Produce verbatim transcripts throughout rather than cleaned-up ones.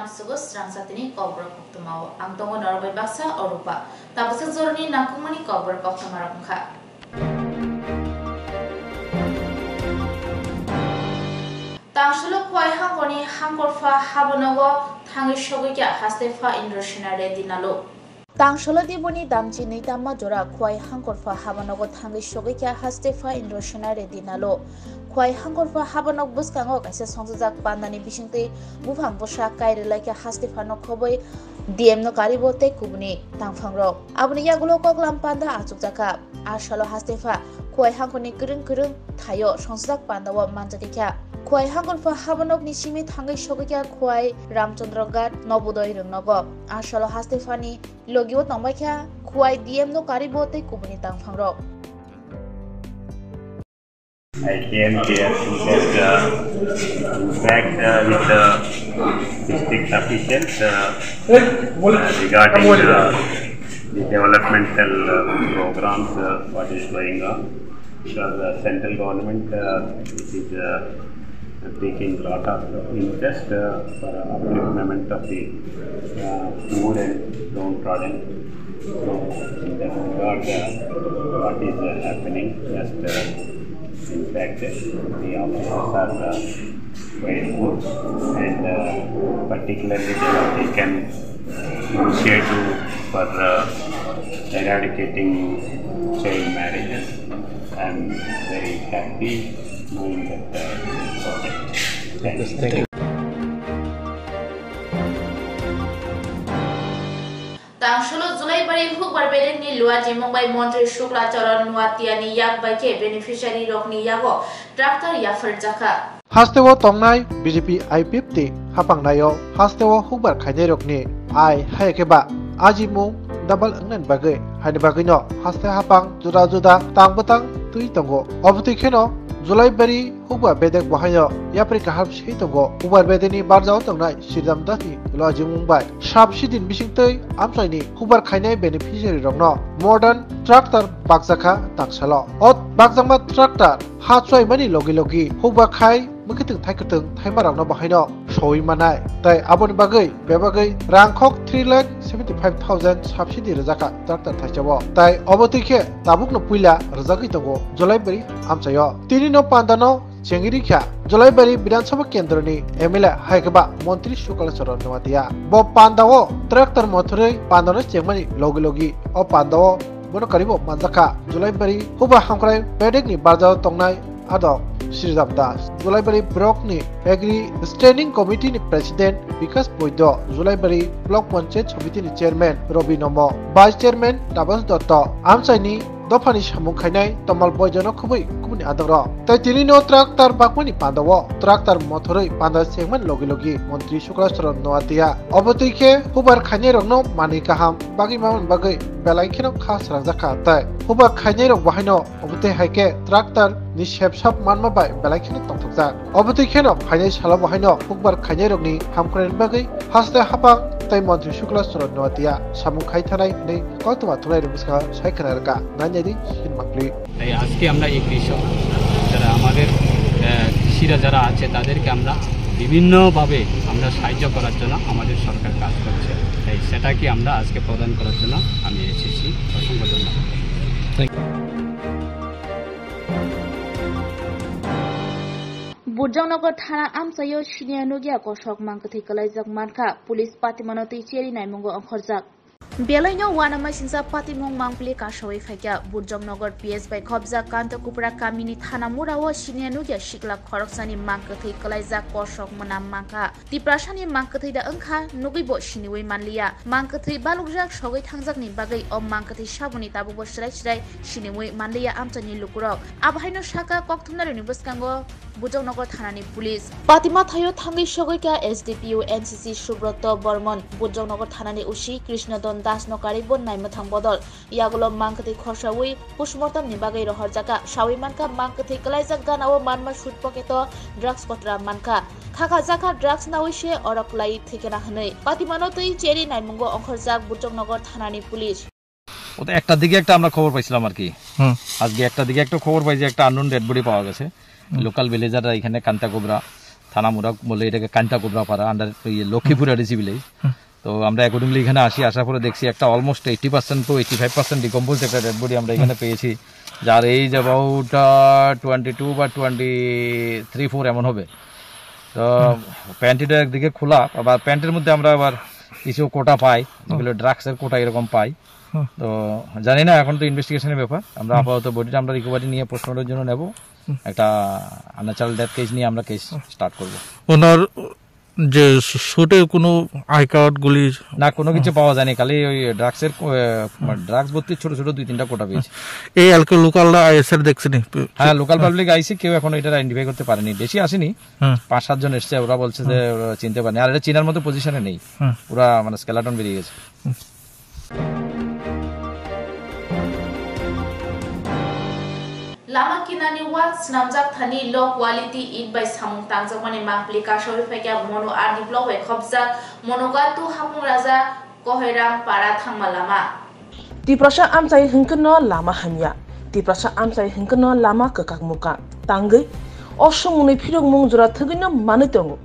Sugo srangsa tini kokborok koktwmao. Ang tongo norok bai baksa Orupa. Tabuksa jorani nangkukmani kokborok koktwmarok wngkha. Tangsolo Khowai hangkorni hangkorpha habonogo thangwi sogwi kha haste pha Indrasena Reddy Nalu. Tangsolo Diboni damchi nwi tamma jora Khowai hangkorpha habonogo thangwi sogwi kha haste pha Indrasena Reddy Nalu. Khowai hangkorpha habanok bwskango kaisa songsajak pandani bisingtwi buphang bwsa kai rwlai kha haste phano khobwi D M no karibo tei kubuni tangphangrok. Aboni yagulo koklam panda achukjakha. A salo haste pha Khowai hangkorni kwrwng kwrwng thaio songsajak pandao manjagwi kha. Khowai hangkorpha habanokni simi thangwi sogwi kha Khowai Ramchandra Ghat Nobodoi rwngnogo. A salo haste phani logio tongbai kha Khowai D M no karibo tei kubuni tangphangrok. I came here to get, uh, interact, uh, with the district officials, uh, uh, regarding, uh, the developmental, uh, programs, uh, what is going on. Because the central government, uh, it is, uh, taking lot of interest, uh, for upliftment of the, uh, poor and downtrodden. So, in that regard, uh, what is, uh, happening? Just, uh, in fact, the officers are, uh, very good, and, uh, particularly they have taken initiative for, uh, eradicating child marriages. I'm very happy knowing that, uh, project. Thank you. Thank you. Tangsolo Julaibari Hukbar Bedekni Luajimung bai Montri Shukla Charan Noatia ni yak bai khe beneficiary rokni yago tractor yapharjakha. Hasteo tongnai B J P I P F T hapangnaio hasteo hukbar khainairokni ai haya khe ba ajimung double wngnani bagwi, haini bagwino haste hapang juda juda tang bwtang twi tongo. Obotwi kheno Julaibari hukbar bedek bo haino yapri kaham se tongo. Hukbar bedekni barjao tongnai Sridhar Dasni lojimung bai subsidy ni bisingtwi amchaini hukbar khainai beneficiary rokno modern tractor bakjakha tangsalo. O bakjakma tractor ha chwlaimani logi logi hukbar khai mwkhwtwng thaikwtwng thaimarokno bo haino sowi manai. Tai aboni bagwi bebagwi rangkhok three lakh seventy five thousand subsidy rwjakha tractor thaisao. Tai obotwi khe tabukno puila rwjagwi tongo Julaibari amchaio. Tinino pandano chengwi rikha Julaibari Bidhan Sabha Kendroni M L A hai khe ba Montri Shukla Charan Noatia. Bo pandao tractor mothorwi pandano chengmani logi logi o pandao bono karibo manjakha Julaibari hukbar hamkrai bedekni barjao tongnai adok Sridhar Das. Julaibari Blockni Agri Standing Committee ni President Bikash Boido, Julaibari Block Panchayat Samiti ni Chairman Robi Nomo, Vice Chairman Tabas Dotto, amchaini dophani samung khainai Tomal Boijono khubui kubuni adongrok. Tai tinino tractor bakmani pandao tractor mothorwi panda chengmani logi logi Montri Shukla Charan Noatia. Obotwi khe hukbar khainairokno manwi kaham bagwi mamani bagwi belai kheno kha srangjakha tai hukbar khainairok bo haino obotwi hai khe tractor ni sepsap manma bai belai kheno tongthokjak. Obotwi kheno phainai salo bo haino hukbar khainairokni hamkrai bagwi haste hapang tai Montri Shukla Charan Noatia samung khai thanai hwnwi koktwma thumnairok bwskango sai khna rwkha. Nai naidi hin makli. তাই আজকে আমরা এই কৃষক যারা আমাদের, আহ, কৃষিরা যারা আছে তাদেরকে আমরা বিভিন্নভাবে আমরা সাহায্য করার জন্য আমাদের সরকার কাজ করছে। তাই সেটাকে আমরা আজকে প্রদান করার জন্য আমি এসেছি। অসংখ্য ধন্যবাদ। Burjongnagar thana amchaio siniya nugya kosok mangkwthwi kwlaijak mankha, police patimano twi cheri naimungo ongkhorjak. Belaino uanama singsa patimung mangpili kasawi phaikha. Burjongnagar P S bai khopjak Kanta Kupra kamini thana murao siniya nugya sikla khoroksani mangkwthwi kwlaijak kosok mwnam mankha. Tiprasani mangkwthwi da wngkha, nugwibo siniwi manliya. Mangkwthwi balukjak sogwi thangjakni bagwi o mangkwthwi saboni tabukbo swrai swrai siniwi manliya amchaini lukurok. Abohaino saka kokthumnairokni bwskango Burjongnagar thanani police. Patima thaio thangwi sogwi kha S D P O N C C Subroto Bormon, Burjongnagar thanani O C Krishnadon Das no karibo naimwthang bodol. Yagulo mangkwthwi khorsawi postmortem ni bagwi rohorjakha. Sawi mankha mangkwthwi kwlaijak ganao manma suit pocket o drugs kotra mankha. Khakha jakha drugs nawi se orok kwlai thwikena hwnwi. Patimano twi cheri naimungo ongkhorjak Burjongnagar thanani police. ও তো একটার দিকে একটা আমরা খবর পাইছিলাম আর কি। হুম। আজকে একটার দিকে একটা খবর পাই যে একটা আননোন ডেড বডি পাওয়া গেছে। হুম। লোকাল ভিলেজাররা এখানে কান্তাকুবরা থানা মুরাক বলে, এটাকে কান্তা কোবরাপাড়া, আন্ডার ইয়ে লক্ষ্মীপুর আর এসি ভিলেজ। তো আমরা অ্যাকর্ডিংলি এখানে আসি, আসার পরে দেখছি একটা almost eighty percent to eighty five percent decompose একটা ডেড বডি আমরা এখানে পেয়েছি, যার এইজ অ্যাবাউট টোয়েন্টি টু বা টোয়েন্টি থ্রি ফোর এমন হবে। তো প্যান্টিটা একদিকে খোলা, আবার প্যান্টের মধ্যে আমরা আবার কিছু কোটা পাই, যেগুলো ড্রাগসের কোটা এরকম পাই। তো জানি না, এখন তো ইনভেস্টিগেশনের ব্যাপার। আমরা আপাতত বডিটা আমরা রিকভারি নিয়ে পোস্টমর্টমের জন্য নেব। একটা আনন্যাচারাল ডেথ কেস নিয়ে আমরা কেস স্টার্ট করব। ওনার যে শুটে কোনো আই কার্ড গুলি? না, কোনো কিছু পাওয়া যায়নি, খালি ওই ড্রাগসের, ড্রাগস ভর্তি ছোট ছোট দুই তিনটা কোটা পেয়েছি। এই এলাকার লোকালরা আইএসআর দেখছেনি? হ্যাঁ, লোকাল পাবলিক আইসি, কেউ এখন এটা আইডেন্টিফাই করতে পারেনি, বেশি আসেনি। পাঁচ সাত জন এসছে, ওরা বলছে যে ওরা চিনতে পারেনি, আর এটা চিনার মতো পজিশনে নেই। পুরা মানে স্কেলাটন বেরিয়ে গেছে। Lama kinani wall swnamjak thani low quality it bai samung tangjakmani mangpili kasawi phaikha Mono R D block bai khopjak Monogatu Hapung Raja Kohoiram para thangma lama. Tiprasa amchai hwnkhe no lama hamya. Tiprasa amchai hwnkhe no lama kwkak mukak tangwi o swngmungni phirokmung jora thwgwi no manwi tongo.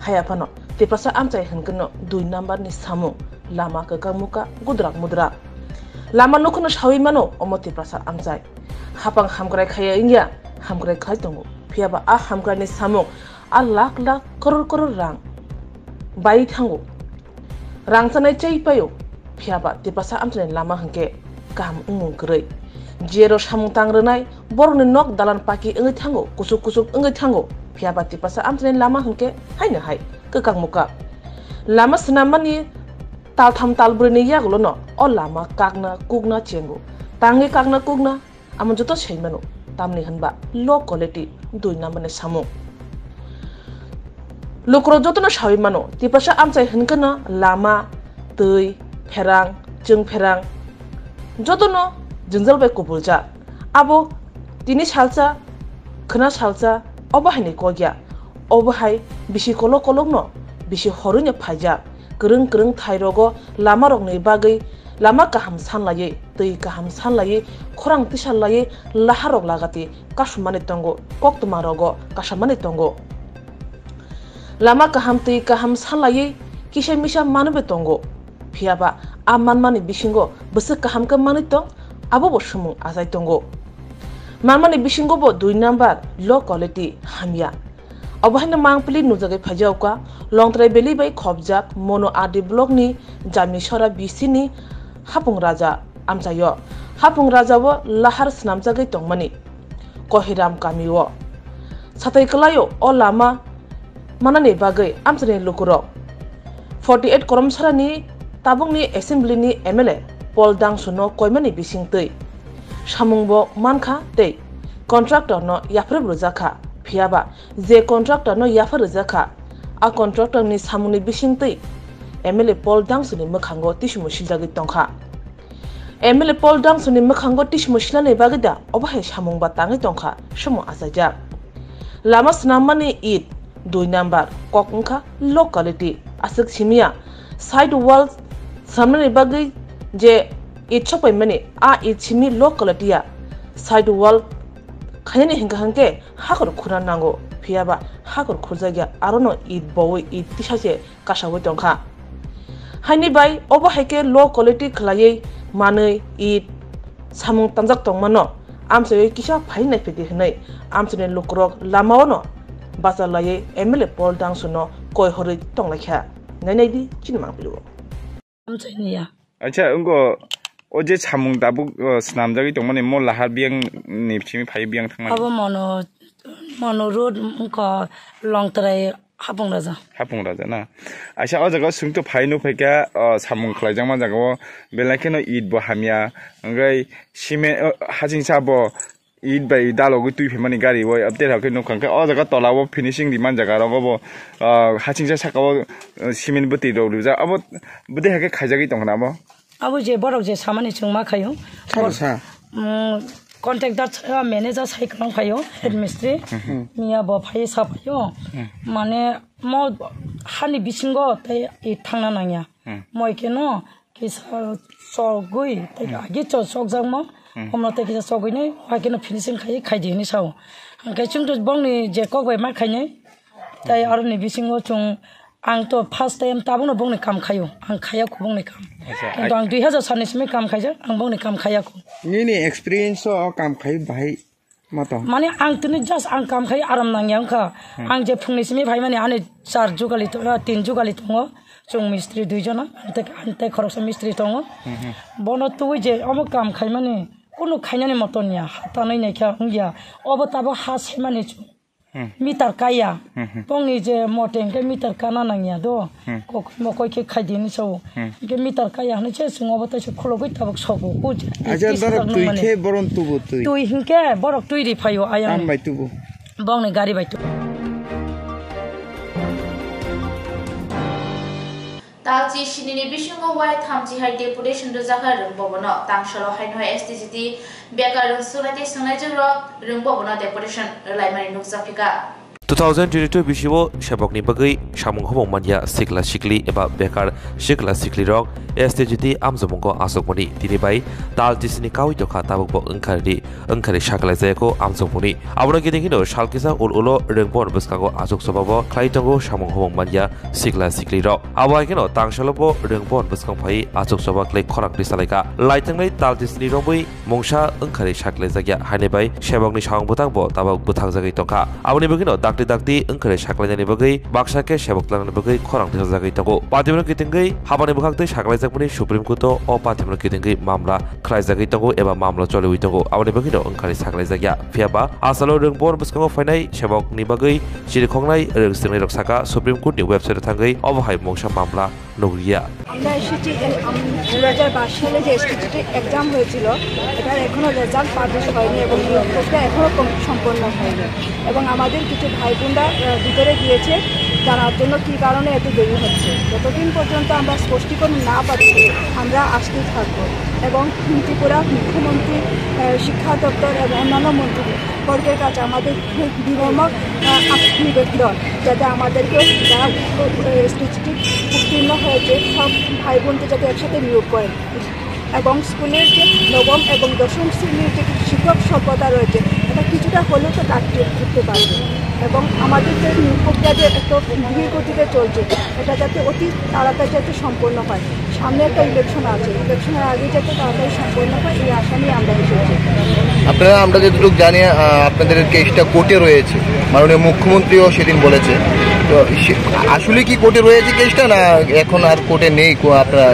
Haiya phano Tiprasa amchai hwnkhe no dui number ni samung lama kwkak mukak gudrak mudrak. Lama nokhono sawi mano omo Tiprasa amchai. Hapang hamkrai khaiya wngya, hamkrai khlai tongo. Phiyaba a hamkraini samung a lakh lakh, koror koror rang bai thango. Rang chanai chai paio, phiyaba Tiprasa amchaini lama hwnkhe kaham wngmung kwrwi. Jero samung tang rwnai, borokni nok dalan paki wngwi thango, kusuk kusuk wngwi thango. Phiyaba Tiprasa amchaini lama hwnkhe haino hai kwkak mukak. Lama swnammani taltham talbrwini yagulono o lama kakna kukna chengo. Tangwi kakna kukna Amo joto sai mano, tamni hwnba low quality dui number ni samung. Lukurok jotono sawi mano, Tiprasa amchai hwnkheno lama, twi, pherang, chwng pherang jotono jwngjal bai kubuljak. Abo tini salsa, khwna salsa, obo haini kok ya. Obo hai bisi kolok kolokno, bisi horwino phaijak. Kwrwng kwrwng thai rogo lama rokni bagwi lama kaham sanlaiwi, twi kaham sanlaiwi, khorang tisarlaiwi laharok lagati kasumani tongo, koktwma rogo kasamani tongo. Lama kaham twi kaham sanlaiwi kisa misa manwibo tongo. Phiyaba a manmani bisingo bwswk kaham khe manwi tong, abobo swmung achai tongo. Manmani bisingobo dui number low quality hamya. Obo haino mangpili nujagwi phaijaoka, Longtrai Valley bai khopjak Mono R D block ni Jamisora B C ni Hapung Raja amchaio. Hapung Raja o lahar swnamjagwi tongmani Kohiram kami o. Satai kwlaio o lama manani bagwi amchaini lukurok. Forty eight Koromsarani tabukni assembly ni M L A Paul Dangsu no koimani bisingtwi samung bo mankha tei contractor no yapharwi rwjakha, phiyaba je contractor no yaphar rwjakha, a contractor ni samung ni bisingtwi M L A Paul Dangsu ni mwkhango tisimo siljagwi tongkha. M L A Paul Dangsu ni mwkhango tisimo silani bagwi da obo hai samung ba tangwi tongkha, somo achaijak. Lama swnammani it dui number kok wngkha low quality, aswk simiya side wall swnammani bagwi je it sopaimani a it simi low quality ya side wall khainani hingka hingke hakor khuna nango, phiyaba hakor khurjakya arono it bowi it tisase kasawi tongkha. Haini bai obo hai khe low quality khwlaiwi manwi it samung tangjak tongmano amchaiwi kisa phai naiphidi hwnwi amchaini lukurok lamaono bachalaiwi M L A Paul Dangsuno koi horwi tonglaikha. Nainaidi chini mangpili o. Amchaini ya. Acha, wngko o je samung tabuk, o, swnamjagwi tongmani mo lahar biyang ni bisingni phai biyang thangmani. Abo mono, mono road wngko Longtrai Hapung Raja. Hapung Raja na. Aisa o jaga o swngto phai nuk phaikha, o, samung khlaijakma jaga o belai kheno it bo hamya, hwnkhe cement, o, hachingsa bo it bai dalogwi twi phaimani gari o update hakhe nukha, hwnkhe o jaga tola o finishing rimani jaga rogo bo, o, hachingsa saka o, o, cement bwtwi rok rijak, abo bwtwi hakhe khaijagwi tongkha na abo. Abo je borok je samani chwng ma khaio. Sabo sa. Mm, contractor sa, manager sai kwlwng phaio, head mistri. Miya bo phai sa phaio. Mane mo hani bisingo tei i thangna nangya. Moi keno kisa chogwi tei agi cho chokjakmo. Omno tei kisa chogwini hai keno finishing khai khai di hinwi sao. Hwnkhe chwngto bongni je kok bai ma khainai. Tai aroni bisingo chwng, ang to first time tabukno bongni kam khaio, ang khaya kho bongni kam. Acha, Kintu ai- ang dui hazar sani simi kam khaijak, ang bongni kam khaya kho. Nini experience o kam khai bahai ma tong? Mane ang tini just ang kam khai aram nangya wngkha. Hmm. Ang je phungni simi phaimani ani char jugali to-, ah, tin jugali tongo. Chwng mistri dui jona, ang tei, ang tei khoroksa mistri tongo. Hmm, hmm. Bono tubui je omo kam khaimani kunu khainani moton ya, ha tanwi naikha wngya. Obo tabuk ha semani chwng. Hmm. Meter kaya. Hmm, hmm. Bongni je mote hwnkhe meter kana nangya do. Hmm. Kok mokoi khe khai di hinwi sao. Hmm. Hwnkhe meter kaya hinwi se chwng obo teisa khulogwi tabuk sobo. O je Acha, tis borok tabuk twi nangmani. Khe boron tubu twi. Twi hwnkhe borok twi ri phaio ayang. Tam bai tubu. Bongni gari bai tubu. Talchi sinini bisingo wai thamchi hai deputation rwjakha Rwngbobono. Tangsalo haino S T G T bekar rwngsuknai tei swngnaijwk rok Rwngbobono deputation rwlaimani nukjaphika. Two thousand twenty-two bisio sebokni bagwi samung humung manya sikla sikli eba bekar sikla sikli rok S T G T amjamungo aswkmani tini bai talchisini kawi tokha tabukbo wngkhardi wngkhari sakhlai jayakho amsongmungni. Abono kiting hino sal kisa ul ulo Rwngbon bwskango achuk chobabo khlai tongo samung humung manya sikla sikli rok. Abo hai kheno tangsalo bo Rwngbon bwskang phai achuk choba khlai khorang tisalaika. Laitangnai talchisini romwi mungsa wngkhari sakhlai jakya haini bai sebokni samung bwtang bo tabok bwthang jagwi tongkha. Aboni bagwino dakti dakti wngkhari sakhlainani bagwi baksa khe sebok tlangnani bagwi khorang tisajagwi tongo. Patimono kitingwi habani bwkhak twi sakhlaijakmani Supreme Court o o patimono kitingwi mamla khlaijagwi tongo eba mamla choliwi tongo, aboni bagwino wngkhani sakhlaijakya. Phiyaba asalo Rwngbon bwskango phainai sebokni bagwi chirikhoknai rwngswngnai rok saka Supreme Court ni website o thangwi obo hai mungsa mamla nukliya. আমরা এসেছি এ-, আম-, দুই হাজার বাইশ সালে যে STGT exam হয়েছিল, এটার এখনো রেজাল্ট পাবলিশ হয়নি এবং নিয়োগ প্রক্রিয়া এখনো কম-, সম্পন্ন হয়নি। এবং আমাদের কিছু ভাই বোনরা, আহ, ভিতরে গিয়েছে জানার জন্য কী কারণে এত দেরি হচ্ছে। যতদিন পর্যন্ত আমরা স্পষ্টীকরণ না পাচ্ছি, আমরা আসতেই থাকবো। এবং ত্রিপুরা মুখ্যমন্ত্রী, আহ, শিক্ষা দপ্তর এবং অন্যান্য মন্ত্রীবর্গের কাছে আমাদের বিনম্র, আহ, আপ-, নিবেদন, যাতে আমাদেরকে যারা উত্ত-, আহ, এসটিজিটি উত্তীর্ণ হয়েছে, সব ভাই বোনকে যাতে একসাথে নিয়োগ করেন। এবং স্কুলের যে নবম এবং দশম শ্রেণীর যে শিক্ষক স্বল্পতা রয়েছে, এটা কিছুটা হলেও তো কাটিয়ে উঠতে পারবে। এবং আমাদের যে নিয়োগ প্রক্রিয়া যে এত ধীর গতিতে চলছে, এটা যাতে অতি তাড়াতাড়ি যাতে সম্পন্ন হয়। সামনে একটা ইলেকশন আছে, ইলেকশনের আগে যাতে তাড়াতাড়ি সম্পন্ন হয়, এই আশা নিয়ে আমরা এসেছি। আপনারা, আমরা যতটুকু জানি, আহ, আপনাদের কেসটা কোর্টে রয়েছে, মাননীয় মুখ্যমন্ত্রীও সেদিন বলেছে। তো সে-, আসলে কি কোর্টে রয়েছে কেসটা, না এখন আর কোর্টে নেই, কো-, আপনারা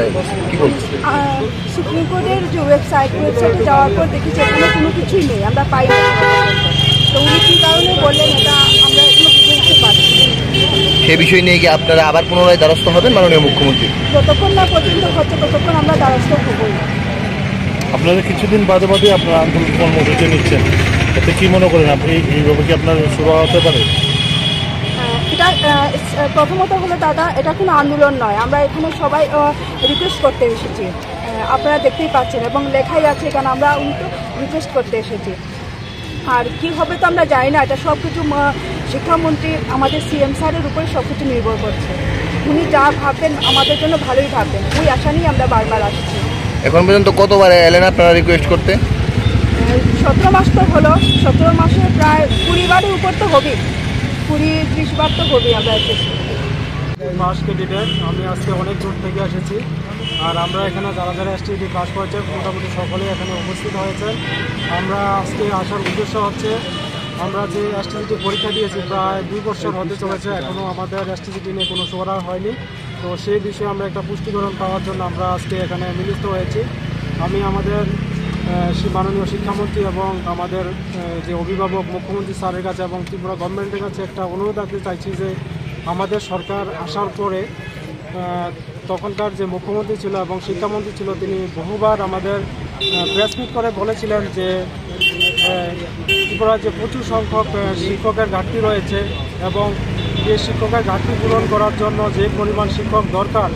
কি বলছেন? আহ, সুপ্রিম কোর্টের যে ওয়েবসাইট, ওয়েবসাইটে যাওয়ার পর দেখি যে এখনো কোনো কিছুই নেই, আমরা পাইনি। তো উনি কী কারণে বললেন, এটা আমরা এখনো বুঝে উঠতে পারছি না। সে বিষয় নিয়ে কি আপনারা আবার পুনরায় দ্বারস্থ হবেন মাননীয় মুখ্যমন্ত্রী? যতক্ষণ না পর্যন্ত হচ্ছে, ততক্ষণ আমরা দ্বারস্থ হবই। আপনারা কিছুদিন বাদে বাদে আপনারা আন্দোলন কর্মসূচি নিচ্ছেন, এতে কি মনে করেন আপনি, এইভাবে কি আপনার সুরাহা হতে পারে? আহ, এটা, আহ, প্রথমত হলো দাদা, এটা কোনো আন্দোলন নয়, আমরা এখানে সবাই, আহ, রিকোয়েস্ট করতে এসেছি। আহ, আপনারা দেখতেই পাচ্ছেন এবং লেখাই আছে এখানে, আমরা উল্টো রিকোয়েস্ট করতে এসেছি। আর কি হবে তো আমরা জানি না, এটা সব কিছু ম-, শিক্ষামন্ত্রী, আমাদের সিএম স্যারের উপরে সব কিছু নির্ভর করছে। উনি যা ভাববেন, আমাদের জন্য ভালোই ভাববেন, ওই আশা নিয়ে আমরা বারবার আসছি। এখন পর্যন্ত কতবার এলেন আপনারা রিকোয়েস্ট করতে? আহ, সতেরো মাস তো হলো, সতেরো মাসে প্রায় কুড়ি বারের উপর তো হবেই, কুড়ি ত্রিশ বার তো হবেই আমরা এসেছি। পাস ক্যান্ডিডেট, আমি আজকে অনেক দূর থেকে এসেছি। আর আমরা এখানে যারা যারা এসটিজিটি পাস করেছে, মোটামুটি সকলেই এখানে উপস্থিত হয়েছেন। আমরা আজকে আসার উদ্দেশ্য হচ্ছে, আমরা যে এসটিজিটি পরীক্ষা দিয়েছি, প্রায় দুই বছর হতে চলেছে, এখনও আমাদের এসটিজিটি নিয়ে কোনো সুরাহা হয়নি। তো সেই বিষয়ে আমরা একটা পুষ্টিকরণ পাওয়ার জন্য আমরা আজকে এখানে মিলিত হয়েছি। আমি আমাদের, আহ, শি-, মাননীয় শিক্ষামন্ত্রী এবং আমাদের, আহ, যে অভিভাবক মুখ্যমন্ত্রী স্যারের কাছে এবং ত্রিপুরা গভর্নমেন্টের কাছে একটা অনুরোধ রাখতে চাইছি যে আমাদের সরকার আসার পরে, আহ, তখনকার যে মুখ্যমন্ত্রী ছিল এবং শিক্ষামন্ত্রী ছিল, তিনি বহুবার আমাদের, আহ, প্রেস মিট করে বলেছিলেন যে, আহ, ত্রিপুরায় যে প্রচুর সংখ্যক, আহ, শিক্ষকের ঘাটতি রয়েছে এবং যে শিক্ষকের ঘাটতি পূরণ করার জন্য যে পরিমাণ শিক্ষক দরকার,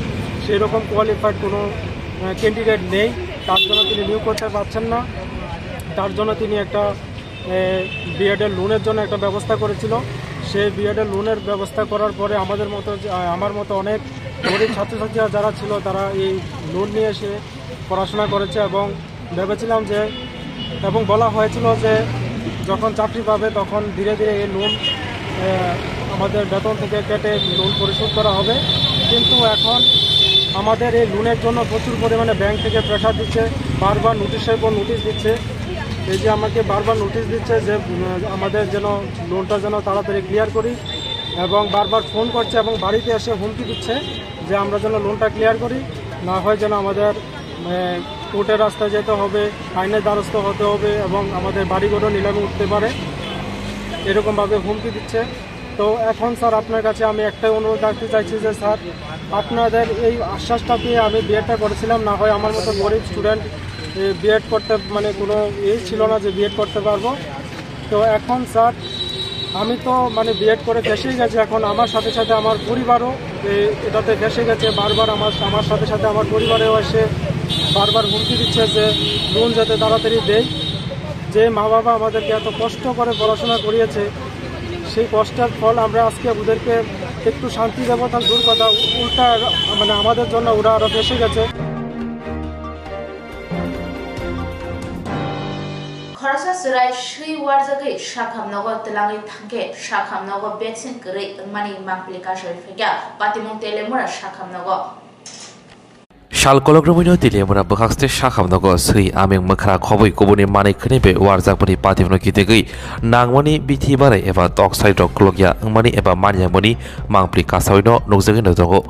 সেই রকম কোয়ালিফাইড কোনো, আহ, ক্যান্ডিডেট নেই। তার জন্য তিনি নিয়োগ করতে পারছেন না। তার জন্য তিনি একটা বিএডের লোনের জন্য একটা ব্যবস্থা করেছিল। সেই বিএডের লোনের ব্যবস্থা করার পরে আমাদের মতো যে, আহ, আমার মতো অনেক গরিব ছাত্রছাত্রীরা যারা ছিল, তারা এই লোন নিয়ে এসে পড়াশোনা করেছে এবং ভেবেছিলাম যে, এবং বলা হয়েছিল যে যখন চাকরি পাবে তখন ধীরে ধীরে এই লোন আহ, আমাদের বেতন থেকে কেটে লোন পরিশোধ করা হবে। কিন্তু এখন আমাদের এই লোনের জন্য প্রচুর পরিমাণে ব্যাংক থেকে প্রেশার দিচ্ছে, বারবার নোটিশের পর নোটিশ দিচ্ছে। এই যে আমাকে বারবার নোটিশ দিচ্ছে যে, উম, আমাদের যেন লোনটা যেন তাড়াতাড়ি ক্লিয়ার করি, এবং বারবার ফোন করছে এবং বাড়িতে এসে হুমকি দিচ্ছে যে আমরা যেন লোনটা ক্লিয়ার করি, না হয় যেন আমাদের, আহ, কোর্টের রাস্তায় যেতে হবে, আইনের দ্বারস্থ হতে হবে এবং আমাদের বাড়িঘরও নিলামে উঠতে পারে, এরকমভাবে হুমকি দিচ্ছে। তো এখন স্যার, আপনার কাছে আমি একটাই অনুরোধ রাখতে চাইছি যে স্যার, আপনাদের এই আশ্বাসটা পেয়ে আমি বিএডটা করেছিলাম, না হয় আমার মতো গরিব স্টুডেন্ট বিএড করতে, মানে, কোনো এই ছিল না যে বিএড করতে পারবো। তো এখন স্যার, আমি তো, মানে, বিএড করে ফেঁসে গেছি, এখন আমার সাথে সাথে আমার পরিবারও এ, এটাতে ফেঁসে গেছে। বারবার আমার, আমার সাথে সাথে আমার পরিবারেও এসে বারবার হুমকি দিচ্ছে যে লোন যাতে তাড়াতাড়ি দেয়। যে মা বাবা আমাদেরকে এত কষ্ট করে পড়াশোনা করিয়েছে, সেই কষ্টের ফল আমরা আজকে ওদেরকে একটু শান্তি দেবো, তার দূর কথা, উল্টা, মানে, আমাদের জন্য ওরা আরো ফেঁসে গেছে। Khoroksa chwrai swi warjagwi sakham nogo twlangwi thangkhe sakham nogo vaccine kwrwi wngmani mangpili kasoi phaikha Patimung Telemura sakham nogo. Sal kolok romwino Telemura bwkhakste sakham nogo swi aming mwkhra khobwi kubuni manwi khwnwi bai warjakmani patimno kitigwi nangmani bithi barai eba toksai rok khulokya wngmani eba manyamani mangpili kasawino nukjagwi no tongo.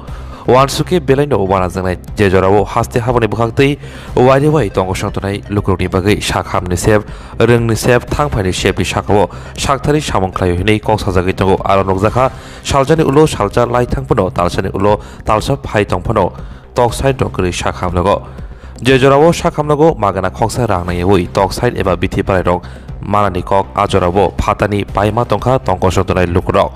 Uansukhe belaino uanajaknai je jorao haste haboni bwkhaktwi wairwi bai tongo songtonai lukurokni bagwi sak hamni sep, rwngni sep, thangphaini sepni sakao sakthari samung khlaio hinwi kok sajagwi tongo. Aro nukjakha, salsani ulo salsa lai thang phano talsani ulo talsa phai tong phano tok side rok kwrwi sak hamnago. Je jorao sak hamnago magana khoksa rang naiwi tok side eba bithi barai rok manani kok a jorao phatani paima tongkha tongo songtonai lukurok.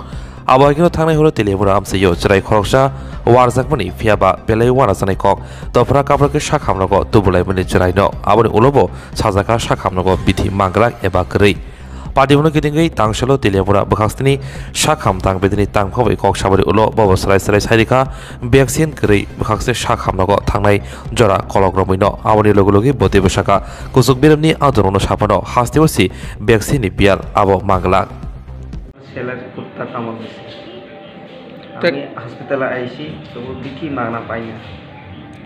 Abo haikhe thangnai horo Telemura amchaio chwrai khoroksa warjakmani, phiya ba belai uanajaknai kok dophra kaphra khe sak hamnago tubulaimani chwraino. Aboni ulo bo sajaka sak hamnago bithi mangrak eba kwrwi. Patimungno kitingwi tangsalo Telemura bwkhaksini sak ham tang bedini tangpha bai kok sabari ulo bobo srai srai sairikha vaccine kwrwi bwkhakse sak hamnago thangnai jora kolok romwino. Aboni logi logi bo teibo saka kuchuk biramni adorokno saphano hasteo si vaccine ni biyal abo manglak. Seler kutta kamot gese. Tak- Ami hospital-e aisi, tobo bithi magna paina.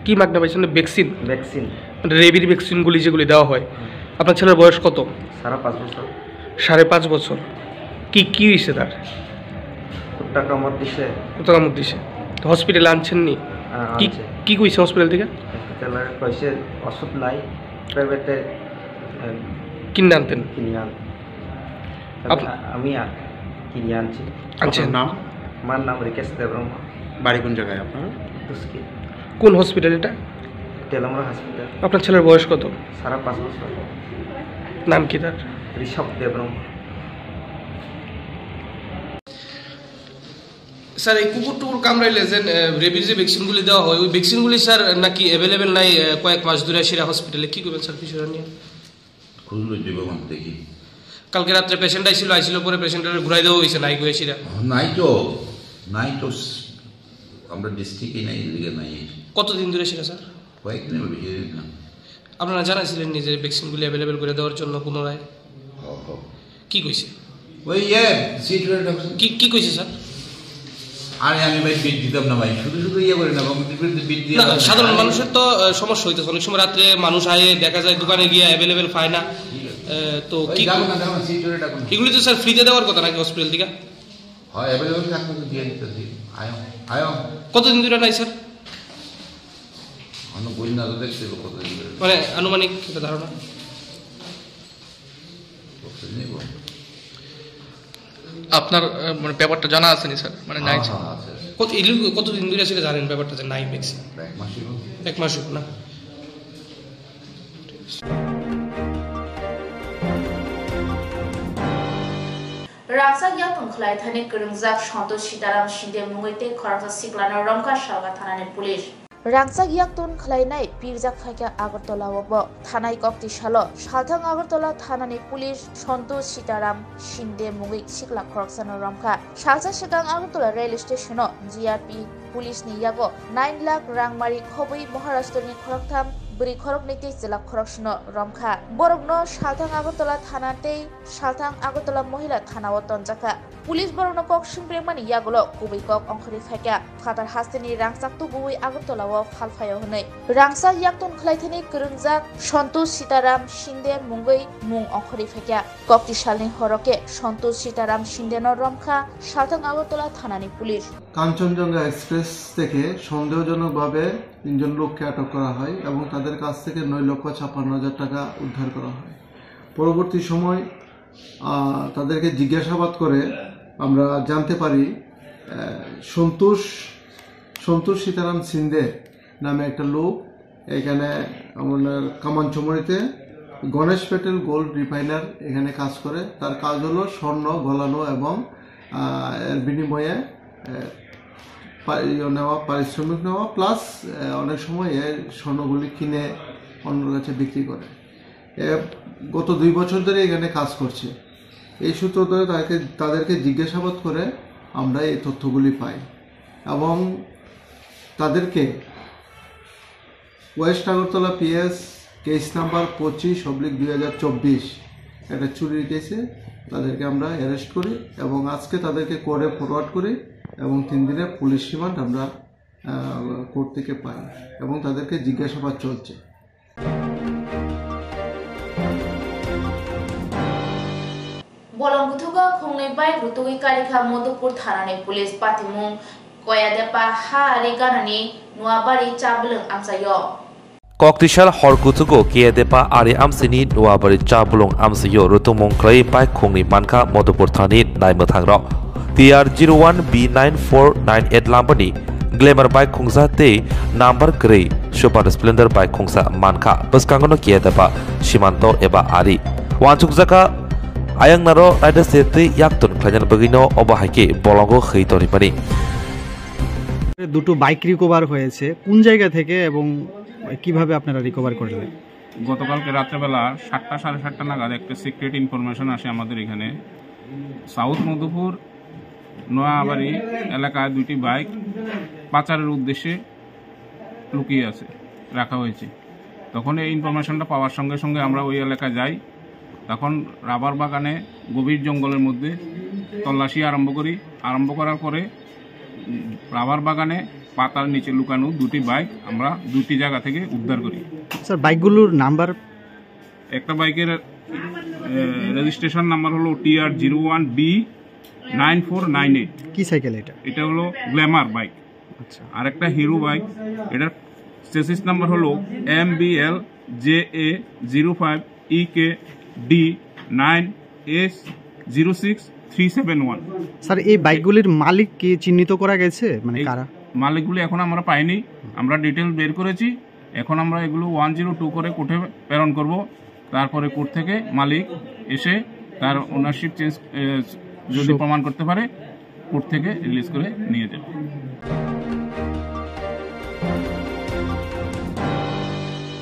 কি মাগনা পাইছেন? Vaccine? Vaccine. মানে রেবির ভ্যাকসিনগুলি যেগুলি দেওয়া হয়, হুম। আপনার ছেলের বয়স কত? সাড়ে পাঁচ বছর। সাড়ে পাঁচ বছর। কি, কি হয়েছে তার? কুত্তা কামড় দিছে। কুত্তা কামড় দিছে। তো হসপিটালে আনছেন নি? হ্যাঁ, কি, আনছে। কি কইছে হসপিটাল থেকে? হসপিটালে কইছে ওষুধ নাই, প্রাইভেটে, এম, কিনে আনতেন? কিনে আন। আপ- আমি আ-, কিনে আনছি। আনছেন? আপনার নাম? আমার নাম রিকেশ দেববর্মা। বাড়ি কোন জায়গায় আপনার? দুসকি। কোন হসপিটাল এটা? তেলামরা হসপিটাল। আপনার ছেলের বয়স কত? সাড়ে পাঁচ বছর। নাম কি তার? ঋষভ দেববর্মা। স্যার, এই কুকুর টুকুর কামড়াইলে যে, আহ, রেবির যে ভ্যাকসিনগুলি দেওয়া হয়, ওই ভ্যাকসিনগুলি, স্যার, নাকি অ্যাভেলেবেল নাই, আহ, কয়েক মাস ধরে সেরা হসপিটালে? কি করবেন, স্যার, বিষয়টা নিয়ে? খুঁজলো যে বাবা দেখি। কালকে রাত্রে পেশেন্ট আইছিল, আইছিল পরে পেশেন্টের ঘুরাই দেওয়া হয়েছে, নাই গো সেটা। নাই তো, নাই তো, স-, আমরা ডিস্ট্রিক্টে নাই, এদিকে নাই। কতদিন ধরে সেটা, স্যার? কয়েকদিন হলো, বেশি দিন না। আপনারা জানাইছিলেন নি যে ভ্যাকসিনগুলি অ্যাভেলেবল করে দেওয়ার জন্য পুনরায়? হ, হ। কি কইছে? ওই ইয়ে, সিট হয়ে রাখছেন। কি, কি কইছে, স্যার? আরে আমি ভাই বিট দিতাম না ভাই, শুধু শুধু ইয়ে করে না, আমি বিট, বিট দিয়ে না, লাভ নেই। সাধারণ মানুষের তো, আহ, সমস্যা হইতেছে। অনেক সময় রাত্রে মানুষ আয়ে দেখা যায় দোকানে গিয়ে অ্যাভেলেবল পায় না। ঠিক আছে। আহ, তো ওই কি যাবো না, যাবো না, সিট ধরে ডাকুন। এগুলি তো স্যার ফ্রিতে দেওয়ার কথা নাকি হসপিটাল থেকে? হয়, অ্যাভেলেবল থাকলে তো দিয়ে দিতে দিই। আয়ো, আয়ো। কতদিন ধরে নাই স্যার? অন্য বই না তো দেখতে হবে কতদিন ধরে। মানে আনুমানিক একটা ধারণা? কতদিন নিব? আপনার, আহ, মানে ব্যাপারটা জানা আছে নি স্যার? মানে নাই হ্যাঁ, স্যার। হ্যাঁ, আছে, আছে। কত, এই লোক কতদিন ধরে সেটা জানেন ব্যাপারটা যে নাই ভ্যাকসিন? এক মাস হইব। এক মাস হইব না? Rangchak yaktung khlai thani kwrwngjak Santosh Sitaram Shinde mungwi tei khoroksa siklano romkha Salka thanani police. Rangchak yaktung khlainai pirjak phaikha Agartala o bo. Thanai kokti salo salthang Agartala thanani police Santosh Sitaram Shinde mungwi sikla khoroksano romkha. Salsa swkang Agartala rail station o G R P police ni yago nine lakh rangmari khobwi Maharashtra ni khoroktham Bwrwi khoroknwi tei chwla khoroksano romkha. Borokno Salthang Agartala thana tei Salthang Agartala Mohila thanao tonjakha. Police borokno kok singprengmani yagulo kubui kok ongkhorwi phaikha. Phatar hasteni rangchak tubuwi Agartalao phalphaio hwnwi. Rangchak yakton khlaithani kwrwngjak Santosh Sitaram Shinde mungwi mung ongkhorwi phaikha. Kokti salni horo khe Santosh Sitaram Shindeno romkha Salthang Agartala thanani police. Kanchenjunga Express থেকে সন্দেহজনকভাবে তিনজন লোককে আটক করা হয় এবং তাদের কাছ থেকে নয় লক্ষ ছাপ্পান্ন হাজার টাকা উদ্ধার করা হয়। পরবর্তী সময়, আহ, তাদেরকে জিজ্ঞাসাবাদ করে আমরা জানতে পারি, আহ, সন্তোষ, সন্তোষ সীতারাম সিন্ধে নামে একটা লোক এখানে আমাদের কামানচমরিতে গণেশ প্যাটেল গোল্ড রিফাইনার এখানে কাজ করে। তার কাজ হলো স্বর্ণ গলানো এবং, আহ, এর বিনিময়ে, আহ, পা-, ইয়ে নেওয়া, পারিশ্রমিক নেওয়া, প্লাস, আহ, অনেক সময় এই স্বর্ণগুলি কিনে অন্যের কাছে বিক্রি করে। এ গত দুই বছর ধরে এখানে কাজ করছে। এই সূত্র ধরে তাকে, তাদেরকে জিজ্ঞাসাবাদ করে আমরা এই তথ্যগুলি পাই এবং তাদেরকে ওয়েস্ট আগরতলা পিএস কেস নাম্বার পঁচিশ অবলিক দুই হাজার চব্বিশ একটা চুরির কেসে তাদেরকে আমরা অ্যারেস্ট করি এবং আজকে তাদেরকে কোর্টে ফরওয়ার্ড করি এবং তিন দিনের পুলিশ রিমান্ড আমরা, আহ, কোর্ট থেকে পাই এবং তাদেরকে জিজ্ঞাসাবাদ চলছে। Bolong kuthugo khungnwi bike rutugwi karikha Madhupur thanani police patimung Koyadepa ha ari ganani Nuabari Chablwng amchaio. Koktisal hor kuthugo Koyadepa ari amsini Nuabari Chablwng amchaio rutungmung khlai bike khungnwi mankha Madhupur thani naimwthangrok. T R zero one B nine four nine eight lambani Glamour bike khungsa tei number kwrwi Super Splendor bike khungsa mankha. Bwskango no Koyadepa simanto eba ari. Wansukjaka ayang naro raida se tei yakton khlainani bagwi no obo hai khe bolongo hwi tongrimani. দুটো bike recover হয়েছে, কোন জায়গা থেকে এবং কিভাবে আপনারা রিকভার করলেন? গতকালকে রাত্রেবেলা সাতটা, সাড়ে সাতটা নাগাদ একটা সিক্রেট ইনফরমেশন আসে আমাদের এখানে। সাউথ মধুপুর নোয়াবাড়ি এলাকায় দুইটি বাইক পাচারের উদ্দেশ্যে লুকিয়ে আছে, রাখা হয়েছে। তখন এই ইনফরমেশনটা পাওয়ার সঙ্গে সঙ্গে আমরা ওই এলাকায় যাই। তখন রাবার বাগানে গভীর জঙ্গলের মধ্যে তল্লাশি আরম্ভ করি। আরম্ভ করার পরে, উম, রাবার বাগানে পাতার নিচে লুকানো দুটি বাইক আমরা দুটি জায়গা থেকে উদ্ধার করি। স্যার, বাইকগুলোর নাম্বার? একটা বাইকের, এ, রেজিস্ট্রেশন নাম্বার হলো T R zero one B nine four nine eight। কি সাইকেল এটা? এটা হলো গ্ল্যামার বাইক। আচ্ছা। আর একটা হিরো বাইক, এটার চেসিস নাম্বার হলো M B L J A zero five E K D nine S zero six three seven one। Sir, এই বাইকগুলির মালিক কি চিহ্নিত করা গেছে, মানে এই কারা? মালিকগুলি এখন আমরা পাইনি, আমরা ডিটেল বের করেছি। এখন আমরা এগুলো ওয়ান জিরো টু করে কোর্টে প্রেরণ করব। তারপরে কোর্ট থেকে মালিক এসে তার ওনারশিপ চেঞ্জ, এ, যদি সব প্রমাণ করতে পারে, কোর্ট থেকে রিলিজ করে নিয়ে যাবে।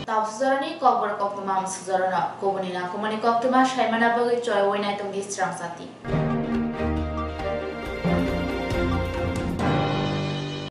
Tau sujorani kokborok koktwma ang sujorano kubuni nakhumani koktwma saimana bagwi choi wai naitung di srang sati.